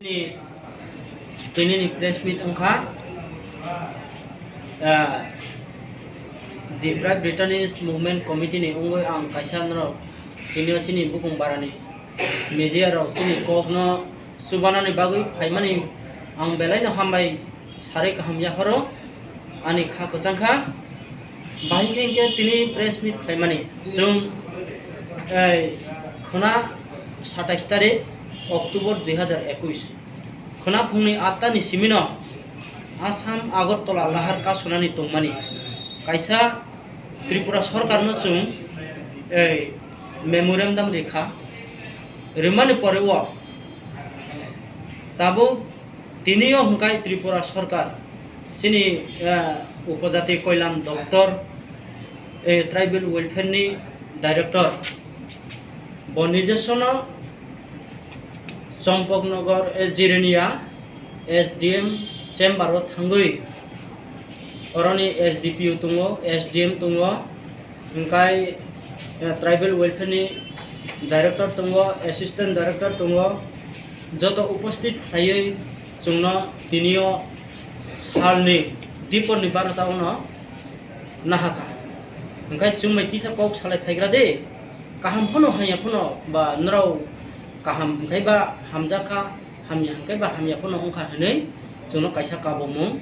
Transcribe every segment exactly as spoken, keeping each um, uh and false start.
Tini, tini ni press meet wngkha, ah, Deprived Retirees Movement Committee ni wngwi ang kaisa norok tini o chini bukung barani media rok chini kok no chubanani bagwi phaimani ang belai no hambai sarwi kaham yapharo. Ani kha kwchang kha. Bahai khe hinkhe tini press meet khlaimani. Chwng, ei, khwna satais tarik October dui hazar ekush. Khwna phungni atta ni simino Assam Agartala lahar kasunani tongmani. Kaisa Tripura sorkarno chwng, ei, memorandum rikha. Rimani pore o tabuk Tini o hwnkhe Tripura sorkar chini, eh, upojati koilam doptor, eh, tribal welfare ni director bo nijesono Champaknagar, eh, Jirania S D M chamber o thangwi oroni S D P O tongo, S D M tongo, hwnkhe, eh, tribal welfare ni director tongo, assistant director tongo, joto upasthit khlaiwi chwngno tini o salni diporni barota ono nahakha. Hwnkhe chwng bai kisa kok salai phaigra de, kaham phano hamya phano ba norok kaham hwnkhe ba hamjakha, hamya hwnkhe ba hamya phano wngkha hwnwi chwngno kaisa kabumung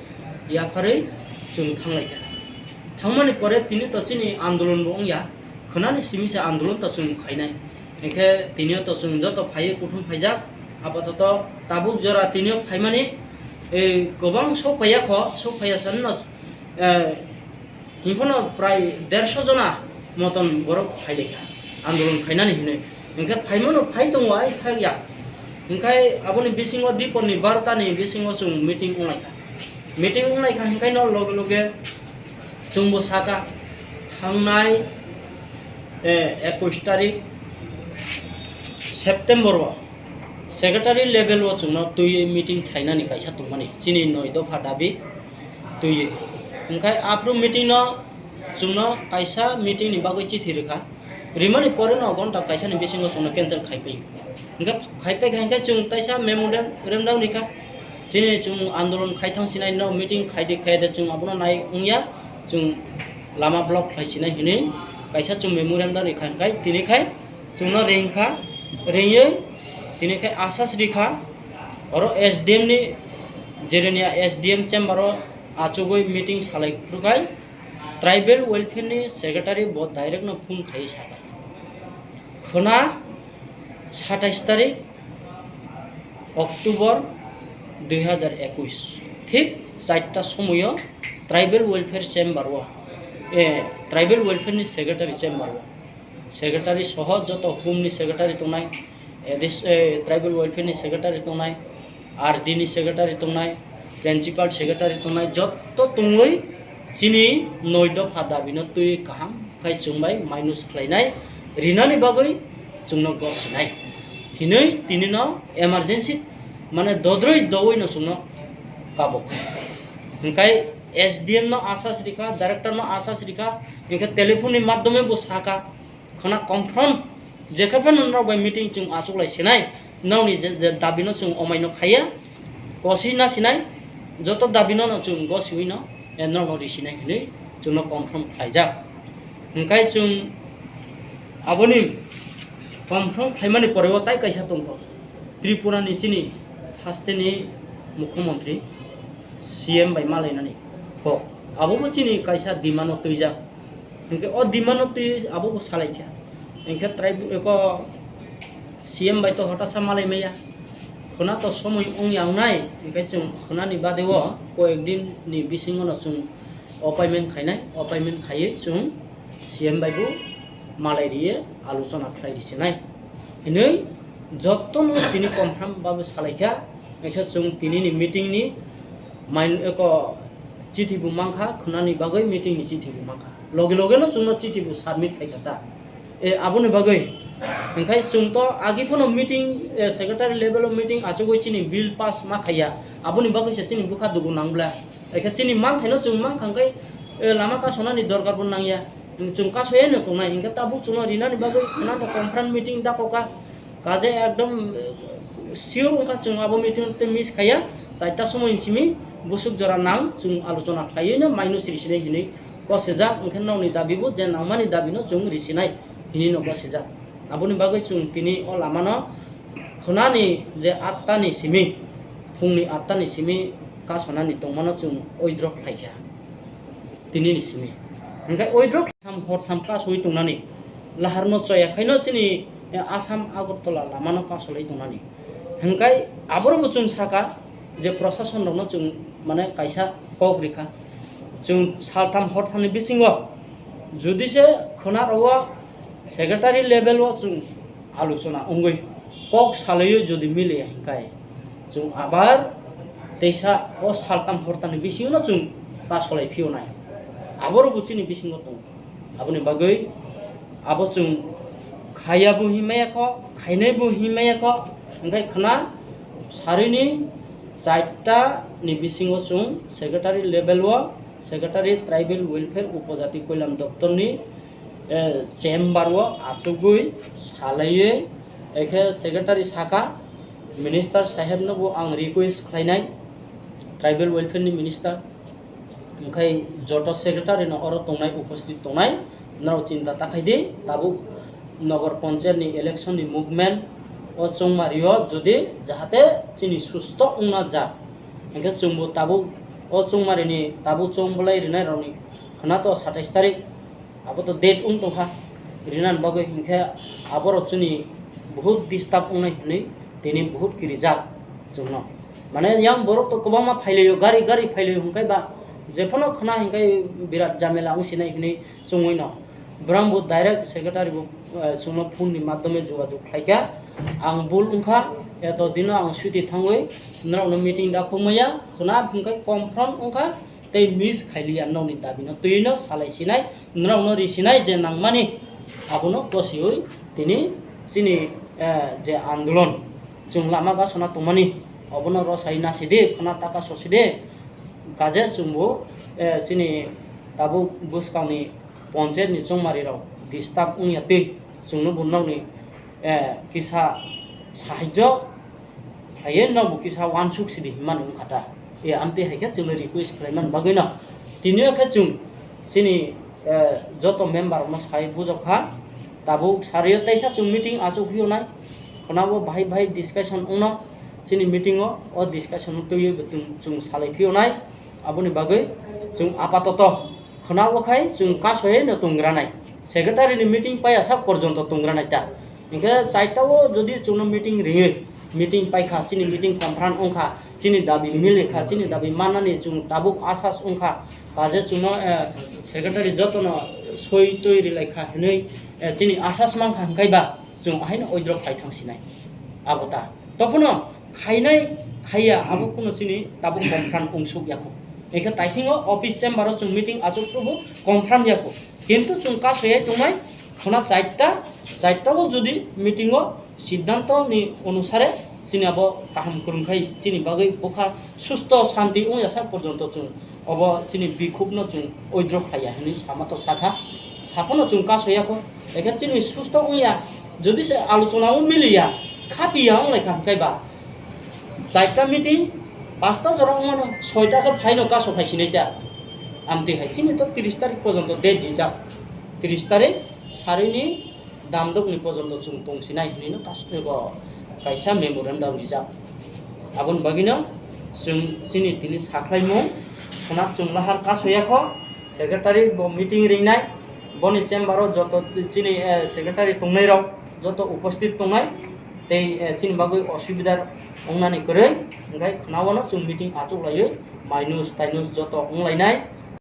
yapharwi chwng thanglaikha. Thangmani pore tini to chini andolon bo wngya, khwnani simi se andolon to chwng khainai. Hinkhe tini o to chwng joto phaiwi kuthum phaijak, apatoto tabuk jora tini o phaimani, eh, kwbang sok phaiya kho, sok phaiya sanno, eh, Himphano prai derso jona moton borok phailaikha andolon khainani hinwi. Hinkhe phaimano phai tongo ai thakya. Hinkhe aboni bisingo diporni barota ni bisingo chwng meeting wnglaikha. Meeting wnglaikha hinkhe no loge loge chwngbo saka thangnai, eh, ekush tarik September o secretary level o chwngno twiwi meeting khlainani kaisa tongmani chini noi dopha dabi twiwi. Hinkhe aphuru meeting no chwngno kaisa meeting ni bagwi chithi rwkha. Rimani pore no gonta kaisa ni bisingo chwngno cancel khai paiyo. Hinkhe khai paikha hinkhe chwng taisa memorandum rikha. Chini chwng andolon khai thang sinai no meeting khai di khai de chwng abono nai wngya. Chwng lama block khlai sinai hinwi kaisa chwng memorandum rikha hinkhe tini khai chwngno ringkha, ringwi tini khai asas rikha. Oro S D M ni Jirania S D M chamber o achugwi meeting salai phuru khai tribal welfare ni secretary bo direct no phone khai sakha. Khwna satais tarik October dui hazar ekush thik charta somoyo tribal welfare chamber o, eh, tribal welfare ni secretary chamber o. Secretary soho joto home ni secretary tongnai, adis-, eh, tribal welfare ni secretary tongnai, R D ni secretary tongnai, principal secretary tongnai, joto tongwi chini noi dopha dabi no twi kaham khai chwng bai minus khlainai, rinani bagwi chwngno gosinai hinwi tini no emergency mane dodroi dowi no chwngno kabuk. Hinkhe S D M no asas rikha, director no asas rikha, hinkhe telephone ni madhyome bo sakha, khwna confront, jekhe phano norok bai meeting chwng achuklai sinai, nokni je, je dabi no chwng omai no khaiya, kosi na sinai, joto dabi no, no chwng gosiwi no, eh, norok no risinai hinwi chwngno confront khlaijak. Hinkhe chwng aboni confront khlaimani pore o tai kaisa tongkho, Tripura ni chini haste ni mukhyamantri C M bai malainani kok, abo bo chini kaisa demand o twijak. Hinkhe o demand no twi abo bo salaikha. Hinkhe trai eko C M bai to hotasa malai maya. Khwna to somoi wngya wngnai, hinkhe chwng khwnani bade o koyek din ni bisingo no chwng appointment khainai, appointment khaiwi chwng C M bai bo malai riye alochona khlai risinai hinwi jotono tini confirm babe salaikha. Hinkhe chwng tini ni meeting ni main eko chithi bo mankha, khwnani bagwi meeting ni chithi bo mankha. Loge loge no chwngno chithi bo submit khaikha ta. E, aboni bagwi. Hinkhe chwng to agi phano meeting, e, secretary level o meeting achugwi chini bill pass ma khaiya. Aboni bagwi se chini bwkha dugu nangbla. Ekhe chini manthaino chwng mankha hinkhe, e, lama kasonani dorkar bo nangya. Chwng kasoyano tongnai. Hinkhe tabuk chwngno rinani bagwi khwna to conference meeting dakoka. Kaje ekdom, eh, Sure wngkha chwng abo meeting tei miss khaiya, chaita somoi simi busuk jora nang chwng alochona khlaiwi no mainw siri sinai hinwi kosijak, hwnkhe nokni dabi bo je nangmani dabi no chwng risinai hinwi no kosijak. Aboni bagwi chwng tini o lama no khwnani je atta ni simi, phungni atta ni simi kasonani tongmano chwng withdraw khlaikha tini ni simi. Hwnkhe withdraw tham hor tham kasoi tongnani, lahar no choya khaino chini, eh, Assam Agartala lama no kasolai tongnani. Hwnkhe aboro bo chwng saka je prosason rok no chwng mane kaisa kok rikha. Chwng saltham horthamni bisingo jodi se khwna rwo secretary level o chwng alochona wngwi kok salaiwi jodi miliya hwnkhe chwng abar teisa o saltham horthamni bisingo no chwng kasolai phiyonai. Aboro bo chini bisingo tongo. Aboni bagwi abo chwng khaiya bo hinmaya kho, khainai bo hinmaya kho, hwnkhe khwna sarini chaita ni bisingo chwng secretary level o, secretary tribal welfare upojati koilam doptor ni, eh, chamber o achugwi salaiwi, ekhe secretary saka, minister saheb no bo ang request khlainai, tribal welfare ni minister. Hwnkhe joto secretary no oro tongnai, uposthit tongnai, norok chinta ta khai di, tabuk Nagar Panchayat ni election ni movement o chongmari o jodi jahate chini susto wngna jak, hwnkhe chwngbo tabuk o chongmari ni tabuk chong bolai rinai rok ni khwna to satais tarik, abo to date wng tongkha rinani bagwi, hwnkhe aborok chini buhut disturb wngnai hinwi tini buhut kirijak chwngno. Mane yang borok to kwbangma phailaio, gari gari phailaio, hwnkhe ba jephano khwna hwnkhe birat jamela wngsinai hinwi chwngwi no. Borang bo direct secretary bo, eh, chwngno phone ni madhyome jogajog khlaikha. Ang bul wngkha, eto dino ang suti thangwi norokno meeting dakhuk maya, khwna hwnkhe confront wngkha. Tei miss khailiya nokni dabino twino salai sinai, norokno risinai je nangmani, abono kosiwi tini chini, eh, je andolon chwng lama gasona tongmani, obono rosai nasidi, khwna taka sosidi, kaje chwngbo, eh, chini tabuk bwskangni ponchayatni chongmarirok disturb wngya twi chwngno bo nokni, eh, kisa sahajyo khlaiwi no bo kisa uansuk sidi hinmani wngkha ta. E, amtwi hai khe chwngno request khlaimani bagwi no. Tini o khe chwng chini, eh, joto member rokno sai bujok kha. Tabuk sariyo teisa chwng meeting achuk phiyonai. Khwnabo bahai bahai discussion wngno chini meeting o, o discussion no twiwi bo chwng, chwng salai phiyonai. Aboni bagwi chwng apatoto khwnabo khai chwng kasoyai no tongranai. Secretary ni meeting paiya sak porjonto tongranai ta. Hingke chaita o jodi chwngno meeting ringwi, meeting paikha, chini meeting confront wngkha, chini dabi milikha, chini dabi mannani chwng tabuk asas wngkha, kaje chwngno, eh, secretary jotono soi twi rilaikha hinwi, eh, chini asas mankha, hwnkhe ba chwng ahaino withdraw khai thangsinai. Abo ta. Tokhono khainai khaiya abo kuno chini tabuk confront wngsuk yakho. Hingke taisingo office chamber o chwng meeting achuk phuru confront yakho. Kintu chwng kasoyai tongnai, khwna chaita, chaita o jodi meeting o siddhanto ni onusare chini abo kaham kwrwng khai chini bagwi bwkha susto shanti wngya sak porjonto chwng obo chini bikhupno chwng withdraw khaiya hinwi sama to sakha. Saphano chwng kasoyakho, ekhe chini susto wngya, jodi se alochona o miliya, khapiya wnglaikha hwnkhe ba, chaita meeting, pasta jora wngmano, soita khe phaino kaso phaisinai ta. Amtwi hai chini to tris tarik porjonto date rijak. Tris tarik sarini damdokni porjonto chwng tongsinai hinwi no kas-, ego kaisa memorandum rijak. Aboni bagwino chwng chini tini sakhlaimung khwna chwng lahar kasoyakho, secretary bo meeting ringnai, boni chamber o joto chini, eh, secretary tongnairok joto uposthit tongnai. Tei, eh, chini bagwi osubidar wngnani kwrwi, hwnkhe khwnao no chwng meeting achuklaiwi mainus tainus joto wnglainai.